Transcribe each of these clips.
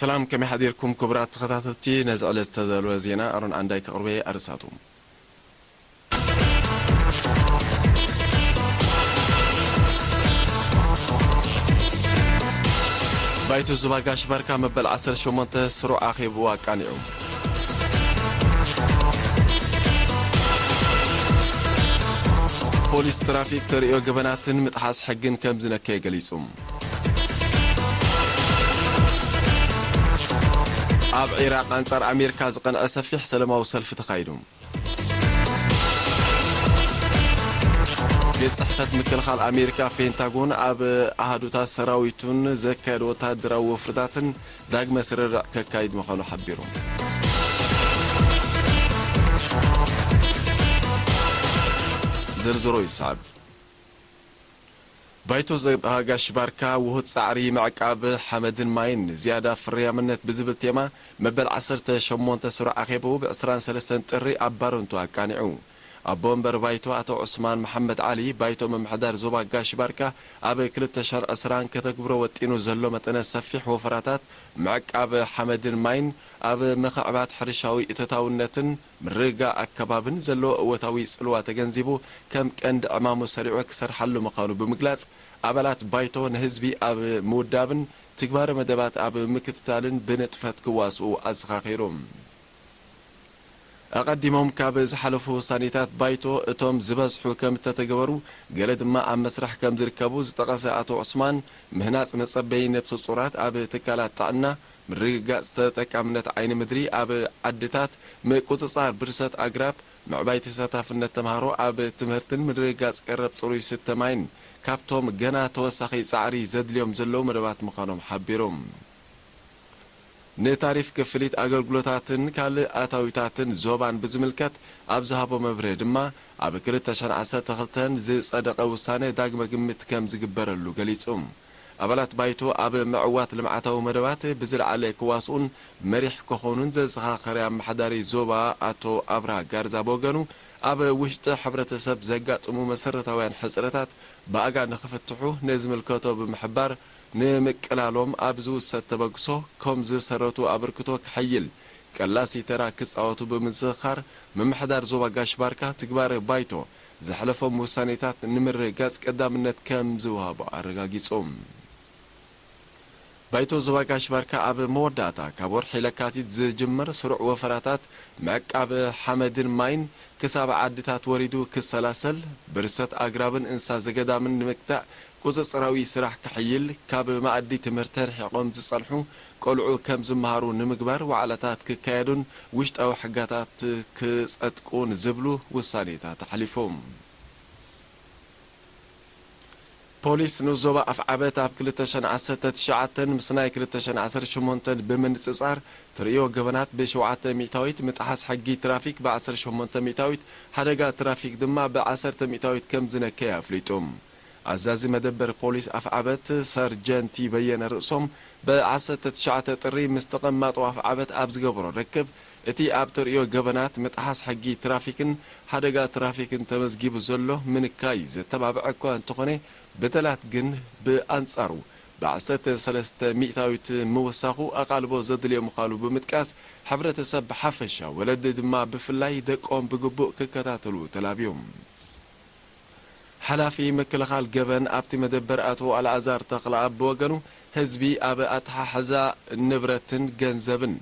ሰላም፣ ከመይ ሓዲርኩም ክቡራት ተኸታተልቲ? ነዚ ዕለት ዝተዳለወ ዜና ኣሮን ዓንዳይ ከቕርበ። ኣርእስታቱ። ባይቶ ዞባ ጋሽ ባርካ መበል ዓሰርተ ሸሞንተ ስሩዕ ኣኼብኡ ኣቃኒዑ። ፖሊስ ትራፊክ ተርእዮ ገበናትን ምጥሓስ ሕግን ከም ዝነከየ ገሊጹ። ኣብ ዒራቕ ኣንጻር ኣሜሪካ ዝቐንዐ ሰፊሕ ሰላማዊ ሰልፊ ተኻይዱ። ቤት ጽሕፈት ምክልኻል ኣሜሪካ ፔንታጎን ኣብ ኣሃዱታት ሰራዊቱን ዘካየዶ ወተሃደራዊ ወፍርታትን ዳግመ ስርርዕ ከካይድ ምዃኑ ሓቢሩ። ዝርዝሮ ይስዓብ። ባይቶ ዘጋሽ ባርካ ውሁድ ጻዕሪ ምዕቃብ ሓመድን ማይን ዝያዳ ፍርያምነት ብዝብል ቴማ መበል ዓሰርተ ሸሞንተ ስሩዕ ኣኼባኡ ብ ዕስራን ሰለስተን ጥሪ ኣብ ባረንቱ ኣቃኒዑ። ኣቦ ወንበር ባይቶ ኣቶ ዑስማን መሓመድ ዓሊ፣ ባይቶ ምምሕዳር ዞባ ጋሽ ባርካ ኣብ ክልተ ሽሕን ዕስራን ከተግብሮ ወጢኑ ዘሎ መጠነ ሰፊሕ ወፈራታት ምዕቃብ ሓመድን ማይን ኣብ ምኽዕባት ሕርሻዊ እተታውነትን ምርግጋእ ኣከባብን ዘለዎ እወታዊ ጽልዋ ተገንዚቡ፣ ከም ቀንዲ ዕማሙ ሰሪዑ ክሰርሓሉ ምዃኑ ብምግላጽ፣ ኣባላት ባይቶ ንህዝቢ ኣብ ምውዳብን ትግባረ መደባት ኣብ ምክትታልን ብንጥፈት ክዋስኡ ኣዘኻኺሩ። ኣቐዲሞም ካብ ዝሓለፉ ውሳኔታት ባይቶ እቶም ዝበዝሑ ከም እተተገበሩ፣ ገለ ድማ ኣብ መስርሕ ከም ዝርከቡ ዝጠቐሰ ኣቶ ዑስማን፣ ምህናጽ መጸበዪ ነብሰ ጹራት ኣብ ትካላት ጥዕና፣ ምርግጋጽ ተጠቃምነት ዓይኒ ምድሪ ኣብ ዓድታት፣ ምቁጽጻር ብርሰት ኣግራብ፣ ምዕባይ ተሳታፍነት ተምሃሮ ኣብ ትምህርትን ምርግጋጽ ቀረብ ጽሩይ ስተ ማይን ካብቶም ገና ተወሳኺ ጻዕሪ ዘድልዮም ዘለዉ መደባት ምዃኖም ሓቢሩ። ንታሪፍ ክፍሊት ኣገልግሎታትን ካልእ ኣታዊታትን ዞባን ብዝምልከት ኣብ ዝሃቦ መብርሂ ድማ፣ ኣብ ክልተ ሽሕን ዓሰርተ ክልተን ዝጸደቐ ውሳነ ዳግመ ግምት ከም ዝግበረሉ ገሊጹ። ኣባላት ባይቶ ኣብ ምዕዋት ልምዓታዊ መደባት ብዝለዓለ ክዋስኡን መሪሕ ክኾኑን ዘዘኻኸረ ኣመሓዳሪ ዞባ ኣቶ ኣብርሃ ጋርዛ ብወገኑ፣ ኣብ ውሽጢ ሕብረተሰብ ዘጋጥሙ መሰረታውያን ሕጽረታት ብኣጋ ንኽፍትሑ ንዝምልከቶ ብምሕባር፣ ንምቅላሎም ኣብ ዝውሰድ ተበግሶ ከም ዝሰረቱ ኣበርክቶ ክሕይል ቀላሲ ተራ ክጻወቱ ብምዝኽኻር፣ ምምሕዳር ዞባ ጋሽ ባርካ ትግባረ ባይቶ ዘሕለፎም ውሳኔታት ንምርግጋጽ ቀዳምነት ከም ዝወሃቦ ኣረጋጊጹ። ባይቶ ዞባ ጋሽ ባርካ ኣብ መወዳእታ፣ ካብ ወርሒ ለካቲት ዝጅምር ስሩዕ ወፈራታት ምዕቃብ ሓመድን ማይን ክሳብ ዓድታት ወሪዱ ክሰላሰል፣ ብርሰት ኣግራብን እንስሳ ዘገዳምን ንምግታእ ቁጽጽራዊ ስራሕ ክሕይል፣ ካብ መኣዲ ትምህርቲ ርሒቖም ዝጸንሑ ቆልዑ ከም ዝመሃሩ ንምግባር ዋዕላታት ክካየዱን ውሽጣዊ ሕጋታት ክጸድቁን ዝብሉ ውሳኔታት ኣሕሊፉ። ፖሊስ ንዞባ ኣፍዓበት ኣብ ክልተ ሽሕን ዓሰርተ ትሽዓተን ምስ ናይ ክልተ ሽሕን ዓሰርተ ሸሞንተን ብምንጽጻር፣ ትርእዮ ገበናት ብሸውዓተ ሚእታዊት፣ ምጥሓስ ሕጊ ትራፊክ ብዓሰርተ ሸሞንተ ሚእታዊት፣ ሓደጋ ትራፊክ ድማ ብዓሰርተ ሚእታዊት ከም ዝነከየ ኣፍሊጡ። ኣዛዚ መደበር ፖሊስ ኣፍዓበት ሰርጀንቲ በየነ ርእሶም፣ ብዓሰርተ ትሽዓተ ጥሪ ምስ ተቐማጦ ኣፍዓበት ኣብ ዝገበሮ ርክብ፣ እቲ ኣብ ተርእዮ ገበናት ምጥሓስ ሕጊ ትራፊክን ሓደጋ ትራፊክን ተመዝጊቡ ዘሎ ምንካይ ዘተባብዐ እኳ እንተኾነ፣ በደላት ግን ብኣንጻሩ ብዓሰርተ ሰለስተ ሚእታዊት ምውሳኹ ኣቓልቦ ዘድልዮ ምዃኑ ብምጥቃስ፣ ሕብረተሰብ ብሓፈሻ፣ ወለዲ ድማ ብፍላይ ደቆም ብግቡእ ክከታተሉ ተላብዮም። ሓላፊ ምክልኻል ገበን ኣብቲ መደበር ኣቶ ኣልኣዛር ተኽለኣብ ብወገኑ፣ ህዝቢ ኣብ ኣተሓሕዛ ንብረትን ገንዘብን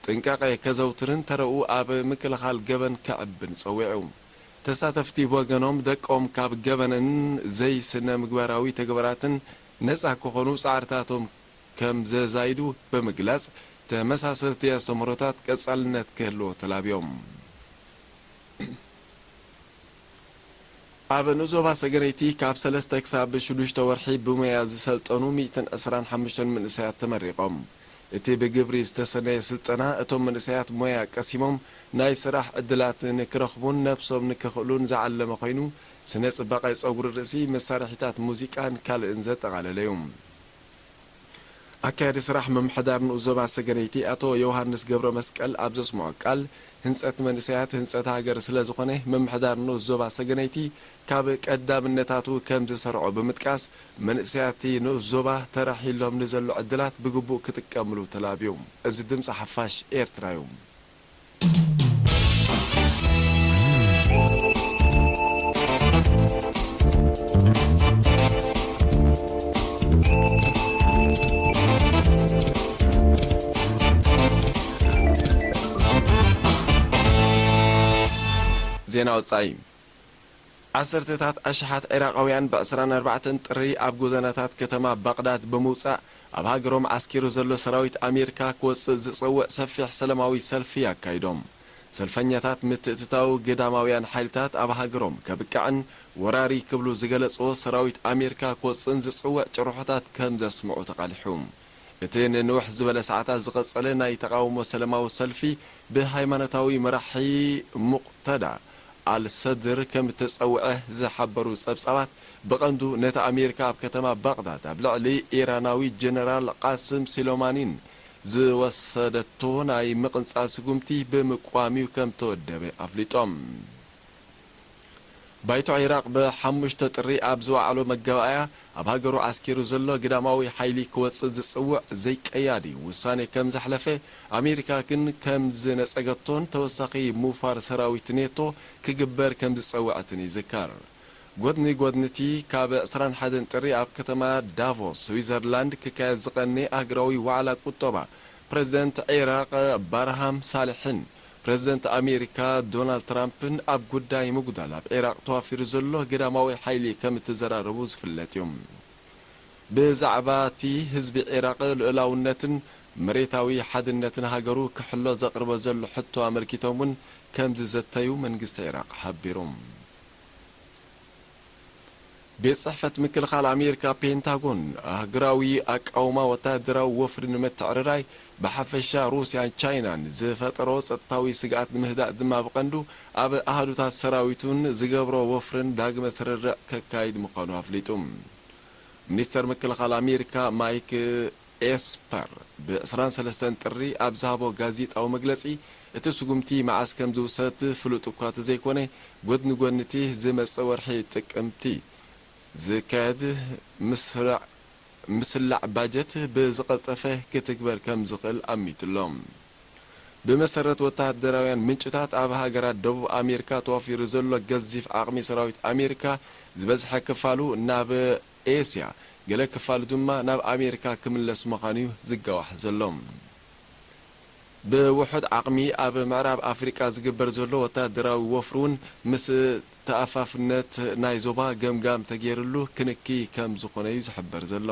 ጥንቃቐ ከዘውትርን ተረኡ ኣብ ምክልኻል ገበን ከዕብን ጸዊዑ። ተሳተፍቲ ብወገኖም፣ ደቆም ካብ ገበንን ዘይስነ ምግባራዊ ተግባራትን ነጻ ክኾኑ ጻዕርታቶም ከም ዘዛይዱ ብምግላጽ፣ ተመሳሰልቲ ኣስተምህሮታት ቀጻልነት ክህልዎ ተላብዮም። ኣብ ንኡስ ዞባ ሰገነይቲ ካብ ሰለስተ ክሳብ ሽዱሽተ ወርሒ ብሞያ ዝሰልጠኑ ሚእትን ዕስራን ሓሙሽተን መንእሰያት ተመሪቖም። እቲ ብግብሪ ዝተሰነየ ስልጠና፣ እቶም መንእሰያት ሞያ ቀሲሞም ናይ ስራሕ ዕድላት ንክረኽቡን ነብሶም ንክኽእሉን ዝዓለመ ኮይኑ፣ ስነ ጽባቐ ጸጉሪ ርእሲ፣ መሳርሒታት ሙዚቃን ካልእን ዘጠቓለለ እዩ። ኣካያዲ ስራሕ ምምሕዳር ንኡስ ዞባ ሰገነይቲ ኣቶ ዮሃንስ ገብረ መስቀል ኣብ ዘስምዖ ቃል፣ ህንጸት መንእሰያት ህንጸት ሃገር ስለ ዝኾነ፣ ምምሕዳር ንኡስ ዞባ ሰገነይቲ ካብ ቀዳምነታቱ ከም ዝሰርዖ ብምጥቃስ፣ መንእሰያት እቲ ንኡስ ዞባ ተራሒሎም ንዘሎ ዕድላት ብግቡእ ክጥቀምሉ ተላብዩ። እዚ ድምጺ ሓፋሽ ኤርትራ እዩ። ዜና ወጻኢ። ዓሰርተታት ኣሽሓት ዒራቓውያን ብ ዕስራን ኣርባዕተን ጥሪ ኣብ ጎደናታት ከተማ ባቕዳድ ብምውጻእ፣ ኣብ ሃገሮም ዓስኪሩ ዘሎ ሰራዊት ኣሜሪካ ክወጽእ ዝጸውዕ ሰፊሕ ሰላማዊ ሰልፊ ኣካይዶም። ሰልፈኛታት ምትእትታው ግዳማውያን ሓይልታት ኣብ ሃገሮም ከብቅዕን ወራሪ ክብሉ ዝገለጽዎ ሰራዊት ኣሜሪካ ክወጽእን ዝጽውዕ ጭርሖታት ከም ዘስምዑ ተቓሊሑ። እቲ ንንውሕ ዝበለ ሰዓታት ዝቐጸለ ናይ ተቓውሞ ሰላማዊ ሰልፊ ብሃይማኖታዊ መራሒ ሙቕተዳ ኣልሰድር ከም እተጸውዐ ዝሓበሩ ጸብጻባት፣ ብቐንዱ ነቲ ኣሜሪካ ኣብ ከተማ ባቕዳድ ኣብ ልዕሊ ኢራናዊ ጀነራል ቃስም ሲሎማኒን ዝወሰደቶ ናይ ምቕንጻል ስጉምቲ ብምቅዋም እዩ ከም ተወደበ ኣፍሊጦም። ባይቶ ዒራቕ ብሓሙሽተ ጥሪ ኣብ ዝወዓሎ መጋባእያ፣ ኣብ ሃገሩ ዓስኪሩ ዘሎ ግዳማዊ ሓይሊ ክወጽእ ዝጽውዕ ዘይቀያዲ ውሳኔ ከም ዘሕለፈ፣ ኣሜሪካ ግን ከም ዝነጸገቶን ተወሳኺ ምውፋር ሰራዊት ኔቶ ክግበር ከም ዝጸውዐትን ይዝከር። ጎድኒ ጎድኒ እቲ ካብ ዕስራን ሓደን ጥሪ ኣብ ከተማ ዳቮስ ስዊዘርላንድ ክካየድ ዝቐነየ ኣህጉራዊ ዋዕላ ቁጠባ፣ ፕረዚደንት ዒራቕ ባርሃም ሳልሕን ፕረዚደንት ኣሜሪካ ዶናልድ ትራምፕን ኣብ ጉዳይ ምጉዳል ኣብ ዒራቕ ተዋፊሩ ዘሎ ግዳማዊ ሓይሊ ከም እተዘራረቡ ዝፍለጥ እዩ። ብዛዕባ እቲ ህዝቢ ዒራቕ ልኡላውነትን መሬታዊ ሓድነትን ሃገሩ ክሕሎ ዘቕርቦ ዘሎ ሕቶ ኣመልኪቶም እውን ከም ዝዘተዩ መንግስቲ ዒራቕ ሓቢሩ። ቤት ጽሕፈት ምክልኻል ኣሜሪካ ፔንታጎን፣ ኣህጉራዊ ኣቃውማ ወተሃደራዊ ወፍሪ ንምትዕርራይ፣ ብሓፈሻ ሩስያን ቻይናን ዝፈጠሮ ጸጥታዊ ስግኣት ንምህዳእ ድማ ብቐንዱ ኣብ ኣሃዱታት ሰራዊቱን ዝገብሮ ወፍርን ዳግመ ስርርዕ ከካይድ ምዃኑ ኣፍሊጡ። ሚኒስተር ምክልኻል ኣሜሪካ ማይክ ኤስፐር ብ ዕስራን ሰለስተን ጥሪ ኣብ ዝሃቦ ጋዜጣዊ መግለጺ፣ እቲ ስጉምቲ መዓስ ከም ዝውሰድ ፍሉጥ እኳ ተዘይኮነ፣ ጎድኒ ጎድኒ እቲ ዝመጽእ ወርሒ ጥቅምቲ ዝካየድ ምስራዕ-፣ ምስላዕ ባጀት ብዝቐልጠፈ ክትግበር ከም ዝኽእል ኣሚቱ ኣሎ። ብመሰረት ወተሃደራውያን ምንጭታት፣ ኣብ ሃገራት ደቡብ ኣሜሪካ ተዋፊሩ ዘሎ ገዚፍ ዓቕሚ ሰራዊት ኣሜሪካ ዝበዝሐ ክፋሉ ናብ ኤስያ፣ ገለ ክፋሉ ድማ ናብ ኣሜሪካ ክምለስ ምዃኑ እዩ ዝጋዋሕ ዘሎ። ብውሑድ ዓቕሚ ኣብ ምዕራብ ኣፍሪቃ ዝግበር ዘሎ ወተሃደራዊ ወፍሪ እውን ምስ ተኣፋፍነት ናይ ዞባ ገምጋም ተገይርሉ ክንኪ ከም ዝኾነ እዩ ዝሕበር ዘሎ።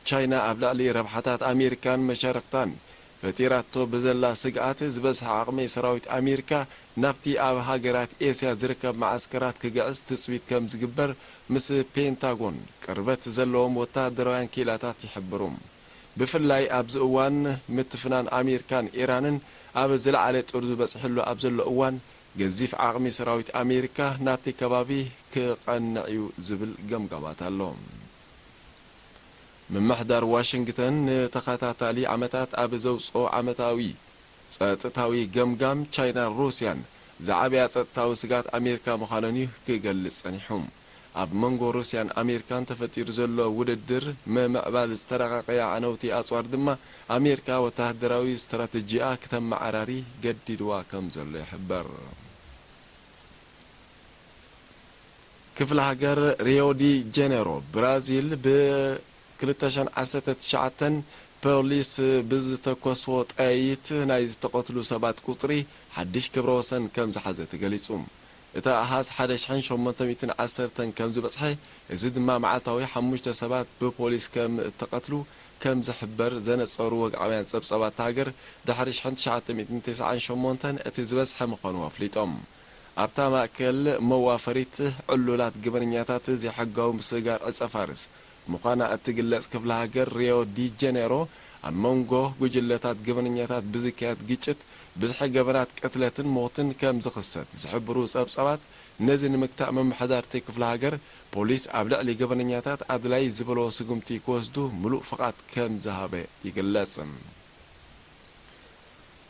ቻይና ኣብ ልዕሊ ረብሓታት ኣሜሪካን መሻርኽታን ፈጢራቶ ብዘላ ስግኣት፣ ዝበዝሐ ዓቕሚ ሰራዊት ኣሜሪካ ናብቲ ኣብ ሃገራት ኤስያ ዝርከብ መዓስከራት ክግዕዝ ትጽቢት ከም ዝግበር ምስ ፔንታጎን ቅርበት ዘለዎም ወተሃደራውያን ክኢላታት ይሕብሩ። ብፍላይ ኣብዚ እዋን፣ ምትፍናን ኣሜሪካን ኢራንን ኣብ ዝለዓለ ጥርዙ በጺሕሉ ኣብ ዘሎ እዋን፣ ገዚፍ ዓቕሚ ሰራዊት ኣሜሪካ ናብቲ ከባቢ ክቐንዕ እዩ ዝብል ገምጋማት ኣሎ። ምምሕዳር ዋሽንግተን ንተኸታታሊ ዓመታት ኣብ ዘውጽኦ ዓመታዊ ጸጥታዊ ገምጋም፣ ቻይናን ሩስያን ዝዓበያ ጸጥታዊ ስግኣት ኣሜሪካ ምዃነን እዩ ክገልጽ ጸኒሑ። ኣብ መንጎ ሩስያን ኣሜሪካን ተፈጢሩ ዘሎ ውድድር፣ ምምዕባል ዝተረቓቐየ ዓነውቲ ኣጽዋር ድማ፣ ኣሜሪካ ወተሃደራዊ ስትራተጂኣ ክተመዓራሪ ገዲድዋ ከም ዘሎ ይሕበር። ክፍለ ሃገር ሪዮ ዲ ጀኔሮ፣ ብራዚል፣ ብ ክልተ ሽሕን ዓሰርተ ትሽዓተን ፖሊስ ብዝተኮስዎ ጠይት ናይ ዝተቐትሉ ሰባት ቁጽሪ ሓድሽ ክብረ ወሰን ከም ዝሓዘ ተገሊጹ። እቲ ኣሃዝ ሓደ ሽሕን ሸሞንተ ሚእትን ዓሰርተን ከም ዝበጽሐ፣ እዚ ድማ መዓልታዊ ሓሙሽተ ሰባት ብፖሊስ ከም እተቐትሉ ከም ዝሕበር ዘነጸሩ ወግዓውያን ጸብጻባት እታ ሃገር፣ ድሕሪ ሽሕን ትሽዓተ ሚእትን ተስዓን ሸሞንተን እቲ ዝበዝሐ ምዃኑ ኣፍሊጦም። ኣብታ ማእከል መዋፈሪት ዕሉላት ግበነኛታት ዘይሕጋዊ ምስግጋር ዕጸ ፋርስ ምዃና እትግለጽ ክፍለ ሃገር ሪዮ ዲ ጀኔሮ፣ ኣብ መንጎ ጉጅለታት ገበነኛታት ብዝካየድ ግጭት ብዝሒ ገበናት ቅትለትን ሞትን ከም ዝኽሰት ዝሕብሩ ጸብጻባት፣ ነዚ ንምግታእ መመሓዳርቲ ክፍለ ሃገር ፖሊስ ኣብ ልዕሊ ገበነኛታት ኣድላይ ዝበሎ ስጉምቲ ክወስዱ ምሉእ ፍቓድ ከም ዝሃበ ይግለጽ።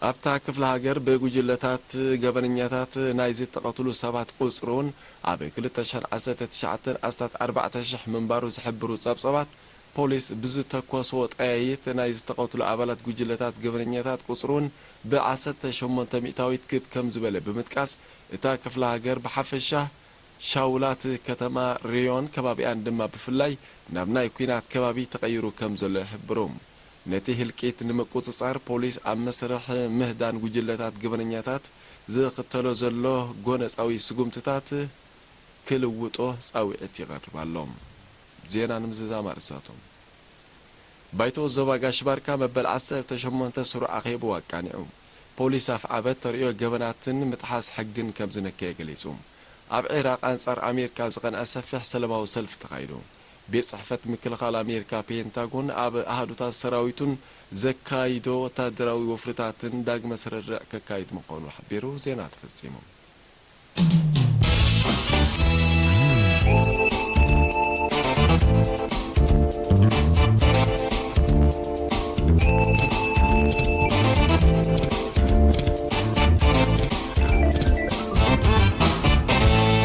ኣብታ ክፍለ ሃገር ብጉጅለታት ገበነኛታት ናይ ዝተቐትሉ ሰባት ቁጽሪ እውን ኣብ ክልተ ሽሕን ዓሰርተ ትሽዓተን ኣስታት ኣርባዕተ ሽሕ ምንባሩ ዝሕብሩ ጸብጸባት፣ ፖሊስ ብዝተኮስዎ ጠያይት ናይ ዝተቐትሉ ኣባላት ጉጅለታት ገበነኛታት ቁጽሪ እውን ብዓሰርተ ሸሞንተ ሚእታዊት ክብ ከም ዝበለ ብምጥቃስ፣ እታ ክፍለ ሃገር ብሓፈሻ ሻውላት ከተማ ሪዮን ከባቢኣን ድማ ብፍላይ ናብ ናይ ኲናት ከባቢ ተቐይሩ ከም ዘሎ ይሕብሩ። ነቲ ህልቂት ንምቁጽጻር ፖሊስ ኣብ መስርሕ ምህዳን ጉጅለታት ገበነኛታት ዝኽተሎ ዘሎ ጎነጻዊ ስጉምትታት ክልውጦ ጻውዒት ይቐርብ ኣሎ። ዜና ንምዝዛም ኣርእስታቶም። ባይቶ ዞባ ጋሽ ባርካ መበል ዓሰርተ ሸሞንተ ስሩዕ ኣኼብኡ ኣቃኒዑ። ፖሊስ ኣፍዓበት ተርእዮ ገበናትን ምጥሓስ ሕግን ከም ዝነከየ ገሊጹ። ኣብ ዒራቕ ኣንጻር ኣሜሪካ ዝቐንዐ ሰፊሕ ሰለማዊ ሰልፊ ተኻይዱ። ቤት ጽሕፈት ምክልኻል ኣሜሪካ ፔንታጎን ኣብ ኣሃዱታት ሰራዊቱን ዘካይዶ ወታደራዊ ወፍርታትን ዳግመ ስርርዕ ከካይድ ምዃኑ ሓቢሩ። ዜና ተፈጺሙ።